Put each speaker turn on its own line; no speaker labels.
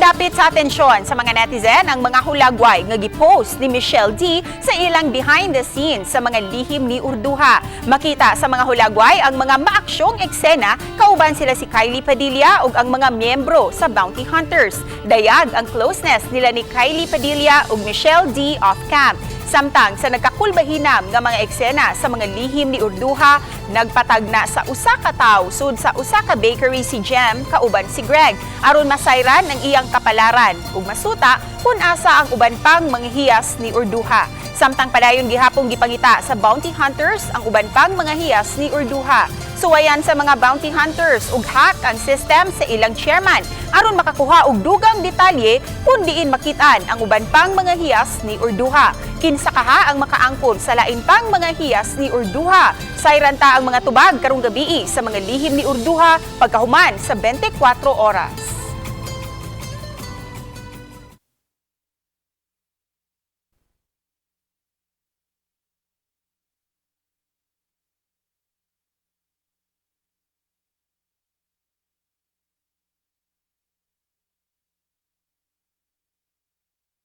Nidapit sa atensyon sa mga netizen ang mga hulagway nga gipost ni Michelle Dee sa ilang behind the scenes sa Mga Lihim ni Urduja. Makita sa mga hulagway ang mga maaksyong eksena kauban sila si Kylie Padilla ug ang mga miyembro sa Bounty Hunters. Dayag ang closeness nila ni Kylie Padilla ug Michelle Dee off-cam. Samtang sa nagkakulbahinam nga mga eksena sa Mga Lihim ni Urduja, nagpatagna sa usa ka tawo sud sa usa ka bakery si Jem kauban si Greg aron masayran ang iyang kapalaran ug masuta kung asa ang uban pang mga hiyas ni Urduja. Samtang padayon gihapong gipangita sa Bounty Hunters ang uban pang mga hiyas ni Urduja. Suwayan sa mga Bounty Hunters ug hack ang system sa ilang chairman aron makakuha og dugang detalye kung diin makitaan ang uban pang mga hiyas ni Urduja. Kinsa kaha ang makaangkon sa lain pang mga hiyas ni Urduja? Sayran ta ang mga tubag karong gabii sa Mga Lihim ni Urduja pagkahuman sa 24 Oras.